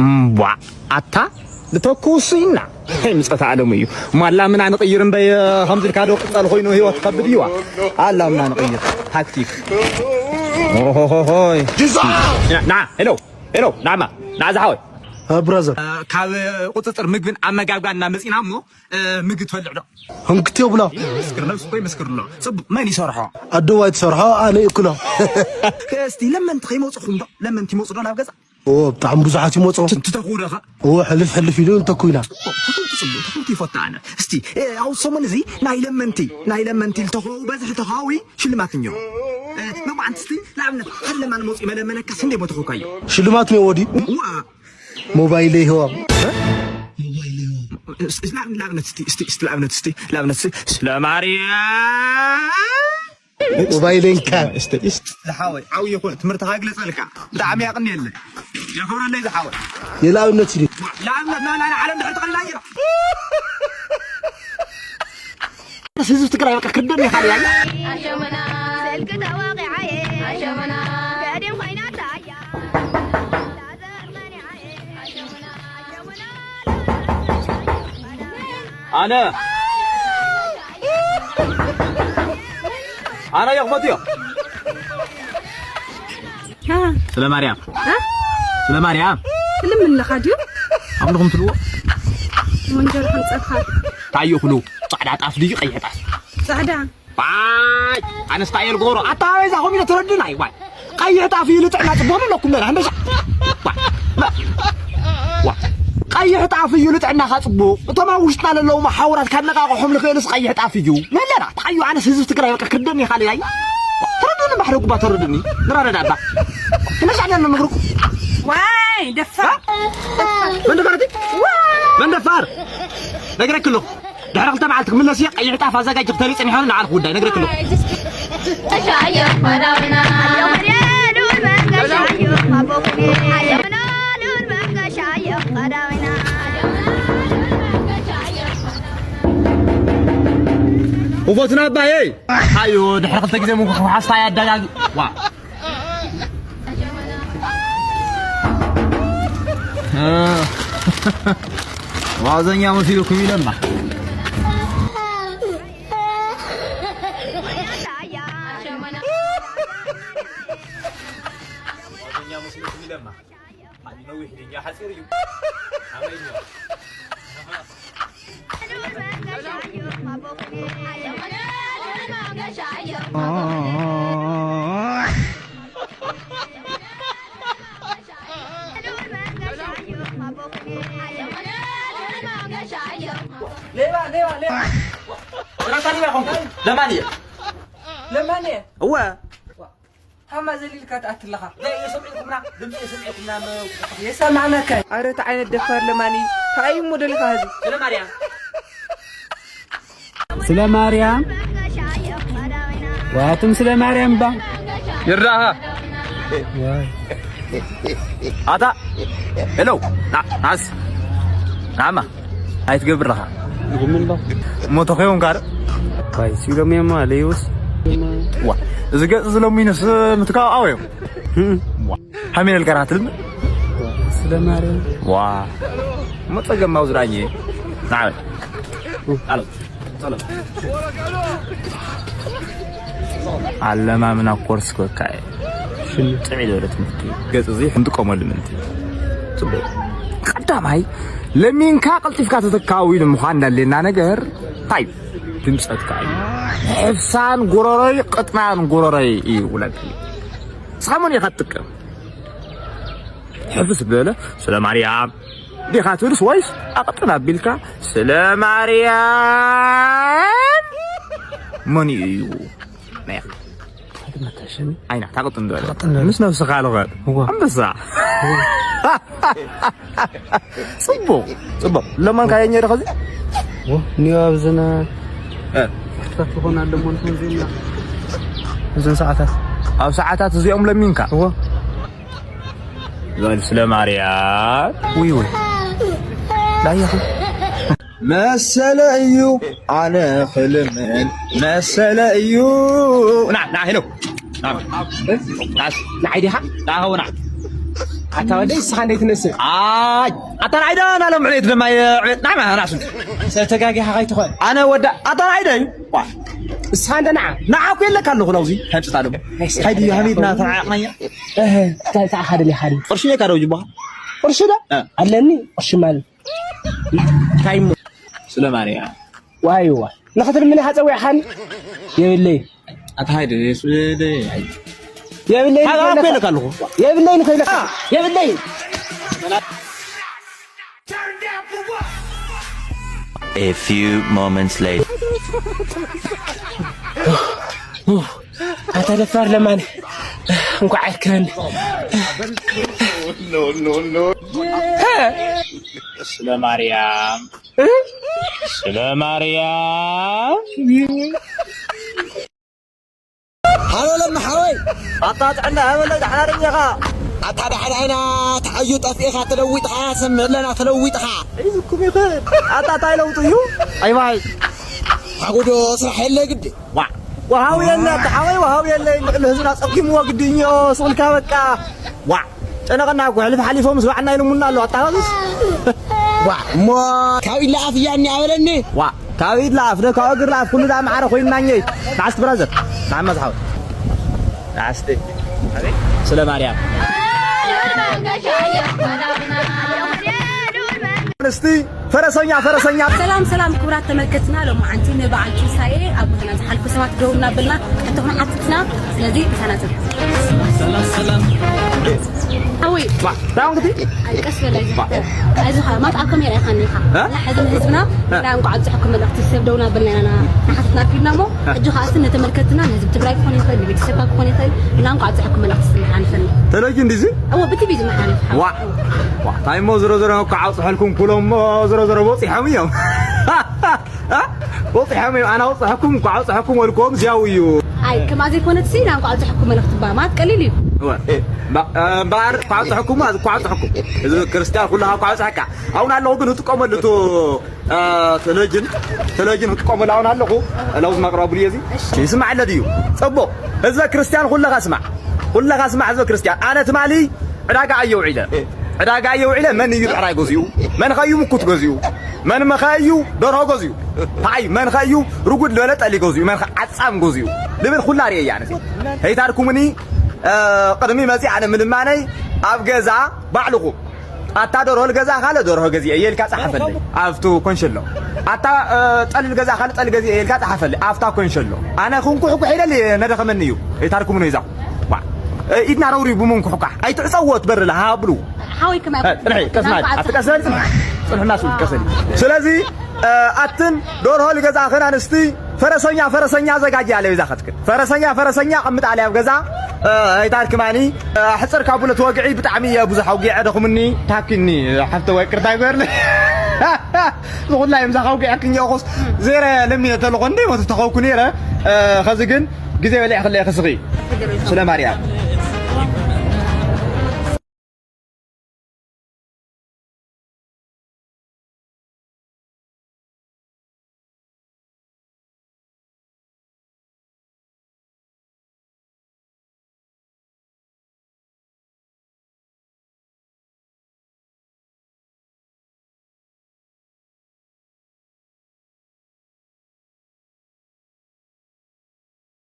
እምቧ ኣታ ንተኩስ ኢና። ሄይ፣ ምጸት ዓለሙ እዩ። ማላምና ንቕይር እምበይ፣ ከምዚ ኢልካ ዶ ቅጸል ኮይኑ ህይወት ከብድ እዩዋ። ኣላምና ንቕይር። ታክቲክ። ኦሆሆሆይ። ና፣ ና፣ ሄሎ፣ ሄሎ፣ ናማ፣ ና ዝሓወይ። እ፣ ብራዘር። እ፣ ካብ ቁጽጽር ምግብን ኣመጋግባን እና መጺና እሞ፣ እ፣ ምግቢ ትበልዕ ዶ? ህንክት የብላ። ይመስክር፣ ነብሱ እኮ ይመስክር ኣሎ። ጽቡቕ፣ መን ይሰርሖ? ኣደዋይ ትሰርሖ፣ ኣነ ይእክሎ። እስቲ ለመንቲ ከይመጹኹም ዶ? ለመንቲ ይመጹ ዶ ናብ ገዛ? ኦ፣ ብጣዕሚ ብዙሓት ይመጹ። ትንትተኹ ዶ ኸ? ኦ፣ ሕልፍ ሕልፍ ኢሉ እንተኩ ኢና። ኦ፣ ተኽልቲ ጽቡቕ፣ ተኽልቲ ይፈቱ ኣነ። እስቲ፣ እ፣ ኣብ ሰሙን እዚ ናይ ለመንቲ፣ ናይ ለመንቲ ልተኸው በዝሒ ተኸዊ ሽልማት እኒኦ። እ፣ መባዕንቲ እስቲ፣ ንኣብነት፣ ሓደ ለማኒ መጺኡ መለመነካ፣ ስንደይ ቦ ተኸውካዮ? ሽልማት እኒኦ ወዲ? ዋ። ሞባይል ይህዋ። እ፣ ስ-፣ ስ-፣ ንኣብነት እስቲ፣ እስቲ፣ እስቲ፣ ንኣብነት እስቲ፣ ንኣብነት እስቲ፣ ስለ ማርያም ሞባይለይ እንካ። እስተ፣ እስተ። ዝሓወይ፣ ዓብዪ ይኹን፣ ትምህርትኻ ግለጸልካ። ብጣዕሚ ያቕንየለይ። የኽብረለይ ዝሓወይ። የላብነት ኢሉ። ላብነት፣ ና፣ ና፣ ና፣ ዓለም ድሕር ትቐልላ እያ። ህዝቢ ትግራይ በቃ ክርደም ይኻል እያ። ኣሸመና፣ ስልኪ ተወቒዓ እየ። ኣሸመና፣ ገዲም ኮይና እያ። ኣነ ኣነ የኽፈትዮ። ሃ። ስለ ማርያም። ሃ? ስለ ማርያም። ትልምን ኣለኻ ድዩ? ኣምልኹም ትልዎ? ወንጀል ከምፀካ። ታዩ ክሉ ጻዕዳ ጣፍ ድዩ ቀይሕ ጣፍ? ጻዕዳ። ባይ፣ ኣነስ ታይ እየ ልገብሮ? ኣታ ኣበይ እዛ ኮሚደ ትረድን ኣይ፣ ዋይ። ቀይሕ ጣፍ እዩ ልጥዕና ጽቡቕ ንብለኩም ነና፣ ህንደሻ። ዋይ፣ ዋ፣ ዋ። ቀይሕ ጣፍ እዩ ልጥዕናኻ ጽቡቕ። እቶም ኣብ ውሽጥና ለለዉ መሓውራት ካብ ነቃቕሖም ልኽእልስ ቀይሕ ጣፍ እዩ። ነለና፣ ተዓዩ ኣነስ ህዝቢ ትግራይ በቃ ክርደኒ ይኻል እያ። ትረድኒ ባሕሪ ጉባ ተረድኒ። ንራረዳ እባ። ህንደሻ ነን ንግርኩ። ዋይ፣ ደፋር። መን ደፋር እቲ? መን ደፋር? ነግረክ ኣለኹ። ድሕሪ ክልተ መዓልቲ ክምለስ እየ፣ ቀይሕ ጣፍ ኣዘጋጅ ክተርኢ ጸኒሖም ንዓልኩ ጉዳይ ነግረክ ኣለኹ። ውፎትና ኣባየይ። ኣዮ፣ ድሕሪ ክልተ ግዜ ምንኩ ክውሓስታ እያ ኣዳጋጊ። ዋ። ዋዘኛ መሲልኩም ኢለና። ዋዘኛ መሲልኩም ኢለና። ነዊሕ ድኛ ሓፂር እዩ። ኣበይኛ? ሌባ፣ ሌባ፣ ሌባ። ረሳኒ ባ ኾንኩ። ለማን እየ። ለማን እየ። እወ። ሃማ ዘሊልካ ትኣቲ ኣለኻ። ናይ የሰምዒኩምና፣ ድምፂ የሰምዒኩምና፣ መ-፣ የሰማዕናካ። ኣረ፣ እቲ ዓይነት ደፋር ለማኒ፣ እንታይ እዩ እሞ ደሊኻ ህዚ? ስለ ማርያም። ስለ ማርያም። ዋትም ስለ ማርያም ባ። ይርዳኻ። ዋይ። ኣታ፣ ሄሎ፣ ና፣ ናስ። ናማ። ኣይትገብር ለኻ። ይምን ዶ? እሞ ተኸዮም ካር? ባይ፣ ሲሎም የማ፣ ለይውስ። ዋ፣ እዚ ገጽ ዝለሚንስ ምትካው እዮም። ህም። ዋ፣ ሃሜን ልቀራትልም። ስለ ማርያም። ዋ፣ እሞ ጸገም ማውዝ ዳኝ። ናበል። ኡ። ኣሎ፣ ጸሎ። ኣለማምና ኮርስ ኮካይ። ሽም ጥዑይ ዝበለ ትምህርቲ። ገጽ እዚ ክንጥቀመሉ ምእንቲ። ጽቡቕ። ቀዳማይ፣ ለሚንካ ቀልጢፍካ ተተካዊ ንምዃን እንዳሌና ነገር እንታይ እዩ? ድምጸትካ እዩ። ሕፍሳን ጉረሮይ፣ ቅጥናን ጉረሮይ እዩ ውለድ። ንስኻ መን ኢኻ ትጥቀም? ሕፍስ ብለ፣ ስለ ማርያም ዲኻ ትብልስ ወይስ ኣቕጥን ኣቢልካ፣ ስለ ማርያም መን እዩ? ናይ ኣይና፣ ታቕጥን ዶ? ታቕጥን ዶ? ምስ ነብስኻ ልኸድ። እዋ። ኣንበሳ። እዋ። ጽቡቕ፣ ጽቡቕ። ለማን ካየኘ ዶ ኸዚ? እዋ፣ ኒዮ ኣብዝና እ። ክፍታት ዝኾና ኣለሞ ንኹን ዜና። እዘን ሰዓታት። ኣብ ሰዓታት እዚኦም ለሚንካ? እዋ። በል ስለ ማርያም። ውይ፣ ውይ። ዳያኹ። መሰለ እዩ ኣነ ክልምን መሰለ እዩ። ና፣ ና፣ ሄሎ። ና፣ ና፣ ንዓይ ዲኻ? ና፣ ኸው ና። ኣታ ወደይ እስኻ እንዴት ትነስእ? ኣይ ኣታ ንዓይ ደኣ ናሎም ዕቤት ድማ ዕቤት ናይ ማህናሱ። ሰብ ተጋጊኻ ከይትኾን። ኣነ ወዳ ኣታ ንዓይ ደይ ዋ እስኻ እንደ ንዓ ንዓ እኮ የለካ ኣለኹ ናውዚ ከምፅታ ደሞ። ካይዲ ሃሚድና ተዓቕናያ። እህ እንታይ ተዓኻ ደሊኻ? ቅርሺ የካ ደው ጅባ። ቅርሺ ዶ? ኣለኒ ቅርሺ ማለት እንታይ እሞ? ስለ ማርያ ዋይ ዋይ ንኽትልምኒ ሃፀው ያሓን የብለይ ኣታ ሃይደ የብለይ። የብለይ ሃባ እኮ ይለካ ኣለኹ። የብለይ ንኸይለካ የብለይ። A few moments later. ኣታ ደፋር ለማን እንኳዕ ኣይርከበኒ። ስለ ማርያም ስለ ማርያም ሃሎ ለማ ሓወይ ኣታ ጥዕና ሃበለ ዳሕና ደኛ ኢኻ ኣታ ዳሕና ኢና ተዓዩ ጠፊእኻ ተለዊጥኻ ሰምዕ ኣለና ተለዊጥኻ ሒዝኩም ይኽእል ኣታ ታይ ለውጡ እዩ ኣይዋይ ሓጉዶ ስራሕ የለ ግዲ ዋዕ ወሃው የለ ኣታ ሓወይ ወሃው የለ ልዕሊ ህዝብና ጸኪምዎ ግዲ እዮ ስቕልካ በቃ ዋዕ ጨነቐና እኮ ሕልፍ ሓሊፎም ስባዕና ኢሉሙና ኣሎ ኣታ ሃብስ ዋዕ እሞ ካብ ኢላ ኣፍ እያ እኒኣ በለኒ ዋዕ ካብ ኢድ ለኣፍ ዶ ካብ እግር ለኣፍ ኩሉ ደኣ ማዕረ ኮይንና እኘይ ንዓስቲ ብራዘር ንዓማ ዝሓወት ንዓስቲ ስለ ማርያም ኣንስቲ ፈረሰኛ ፈረሰኛ ሰላም ሰላም ክቡራት ተመልከትና ሎማዓንቲ ንበዓል ትንሳኤ ኣብ ቦታና ዝሓልፉ ሰባት ደው እናበልና ሕቶ ክንሓትትና ስለዚ ተሳናዘብ ሰላም ሰላም ኣወይ ዳውን ክትይ ቀስ በል ኣይዞኻ ማት ኣብ ካሜራ ኢኻ እኒኻ እ? እና ሕዚ ንህዝብና እ? እና እንኳዕ ኣብፅሐኩም መልእኽቲ ሰብ ደውና በልና ኢና ንሓትትና ፊልና እሞ ሕጂ ከዓ እስቲ ንተመልከትና ንህዝቢ ትግራይ ክኾን ይኽእል ንቤተሰብካ ክኾን ይኽእል እና እንኳዕ ኣብፅሐኩም መልእኽቲ ስምሓ ንፈኒ ተለጅ እንዲዚ እዎ ብቲቪ እዩ ዝመሓልፍ ዋ ዋ ታይሞ ዝሮ ዝሮ እንኳዕ ኣብፅሐልኩም ኩሎም ዝሮ ዝሮ በፂሖም እዮም እ? በፂሖም እዮም ኣነ ኣውፅሐኩም እንኳዕ ኣብፅሐኩም ወልኮም ዝያው እዩ ኣይ ከማ ዘይኮነት ሲ ናብ ኳዕ ዝሕኩ መልእኽቲ ባ ማለት ቀሊል እዩ እምበኣር ኳዕ ዝሕኩ ማለት ኳዕ ዝሕኩ እዚ ክርስትያን ኩሉ ካብ ኳዕ ዝሕካ ኣሁን ኣለኹ ግን እጥቀመሉ ቱ ተለጅን ተለጅን ክጥቀመሉ ኣሁን ኣለኹ ለውዝ ማቅረቡ ድየ እዚ ይስማዕ ኣለ ድዩ ፅቡቅ ህዝበ ክርስትያን ኩለኻ ስማዕ ኩለኻ ስማዕ ህዝበ ክርስትያን ኣነ ትማሊ ዕዳጋ ኣየ ውዒለ ዕዳጋ ኣየ ውዒለ መን እዩ ብዕራይ ገዚኡ መን ኸዩ ምኩት ገዚኡ መን መኸ እዩ ደርሆ ገዚኡ ታይ መን ኸዩ ርጉድ ዝበለ ጠሊ ገዚኡ መን ዓፃም ገዚኡ ልብል ኩላ ርየ እያ ነዚ ከይታርኩምኒ ቅድሚ መፂ ኣነ ምልማነይ ኣብ ገዛ ባዕልኹም ኣታ ደርሆ ልገዛ ካለ ደርሆ ገዚአ እየ ኢልካ ፀሓፈለይ ኣብቱ ኮንሸሎ ኣታ ጠሊ ልገዛ ካለ ጠሊ ገዚአ እየ ኢልካ ፀሓፈለይ ኣብታ ኮንሸሎ ኣነ ክንኩሕኩሕ ኢለል ነደኸመኒ እዩ ከይታርኩምኒ ይዛኹ ኢድና ረውሪ ብመንኩሕኳሕ ኣይትዕፀዎ ትበርላ ሃብሉ ሓወይ ከማይ ጽንሒ ቀስማል ኣቲ ቀስማል ጽንሒ ጽንሕና ሱ ቀስል ስለዚ ኣትን ዶርሆ ልገዛእኽን ኣንስቲ ፈረሰኛ ፈረሰኛ ዘጋጅ ኣለ ይዛኸትክን ፈረሰኛ ፈረሰኛ ቅምጥ ኣለ ኣብ ገዛ ኣይታር ክማኒ ሕፅር ካብ ብሎ ተወግዒ ብጣዕሚ እየ ብዙሕ ኣውጊዐ ደኹምኒ ታኪኒ ሓፍተ ወይ ቅርታ ይገርኒ ዝኹላ እዮም ዛኻ ኣውጊዐክኝ ኹስ ዜረ ለሚነ ተልኾ እንደ ወተተኸውኩ ነይረ ኸዚ ግን ግዜ በሊዕ ክለ ክስኺ ስለ ማርያም